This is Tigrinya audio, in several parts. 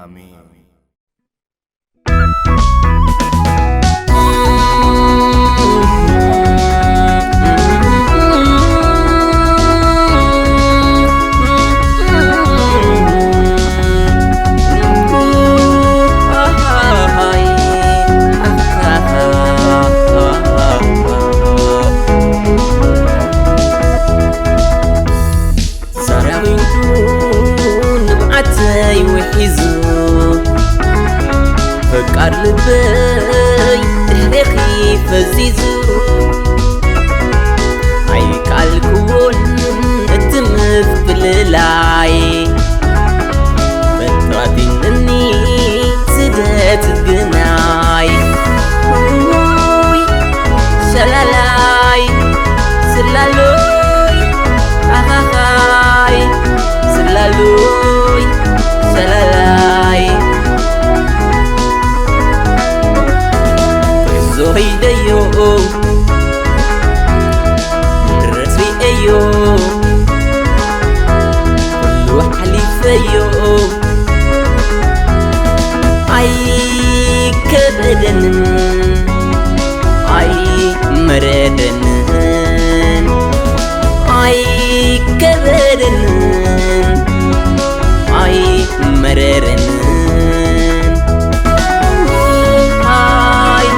ኣሜን። ሰራዊቱ ንብዓተይ ውሒዙ፣ ፈቃር ልበይ ድሕሬኺ ፈዚዙ። ኣይቃልክዎን እቲ ምፍልላይ፣ ፈታቲንኒ ስደት ግናይ። ውይ ሰላላይ፣ ስላሎይ፣ ኣኻኻይ፣ ስላሎይ፣ ሰላላይ። ጉዕዞ ከይደዮ፣ ረስሪኤዮ፣ ኩሉ ሓሊፈዮ። ኣይከበደንን፣ ኣይመረረንን፣ ኣይከበደንን፣ ኣይመረረንን። ኣይ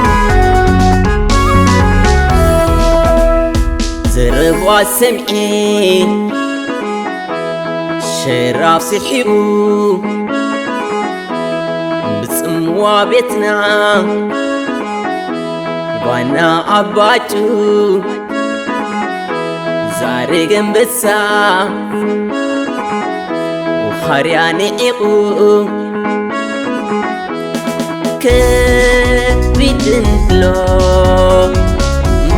ዘረባ ሰምዔ ሸራፍ ስሒቑ፣ ብጽምዋ ቤትና ባና ኣባጩ፣ ዛረግ ኣንበሳ ውኻርያ ንዒቑ። ከቢድን ኣሎ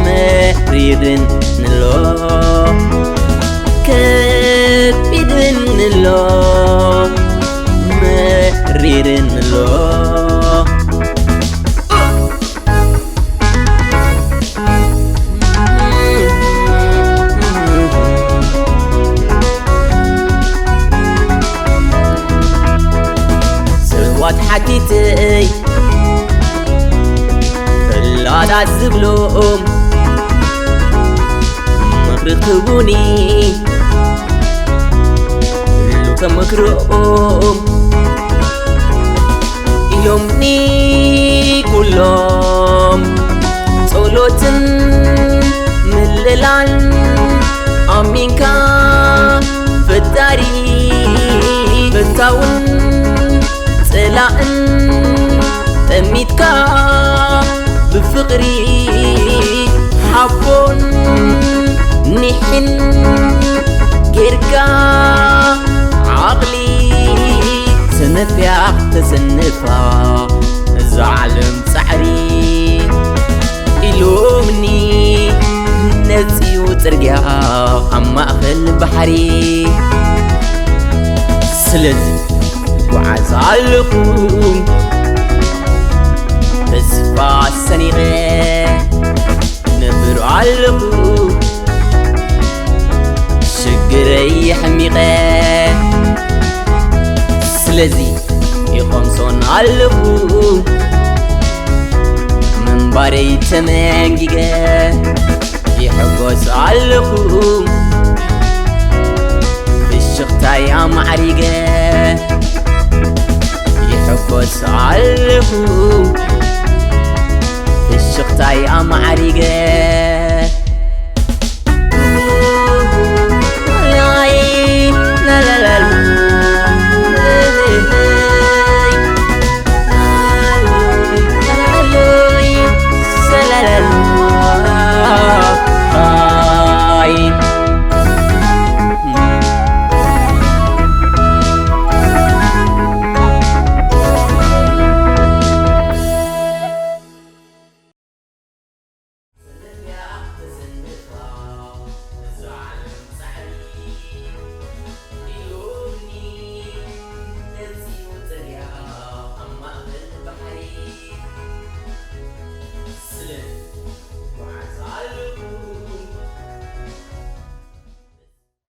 መሪርን ኣሎ፣ ከቢድን ኣሎ መሪርን ኣሎ። ሰባት ሓቲተይ ፈላጣት ዝብሎም ምኽሪ ክህቡኒ ኩሉ ተመክሮኦም ኢሎምኒ ኩሎም ጸሎትን ምልላን ኣሚንካ ፈጣሪ ፈታውን ጸላእን ጠሚትካ ብፍቕሪ ሓቦን ኒሕን ጌርካ ዓቕሊ ሰነፍያ ተሰንፋ እዛ ዓለም ጻዕሪ ኢሎምኒ ነጽዩ ጽርግያ ኣብ ማእኸል ባሕሪ። ስለዚ ጓዓዝ ኣለኹ ተስፋ ሰኒቐ፣ ነብር ኣለኹ ሽግረይ የሕሚቐ። ስለዚ ይኾምሶን ኣለኹ ምንባረይ ተመንጊገ፣ ይሕጎስ ኣለኹ ፍሽኽታይ ኣማዕሪገ።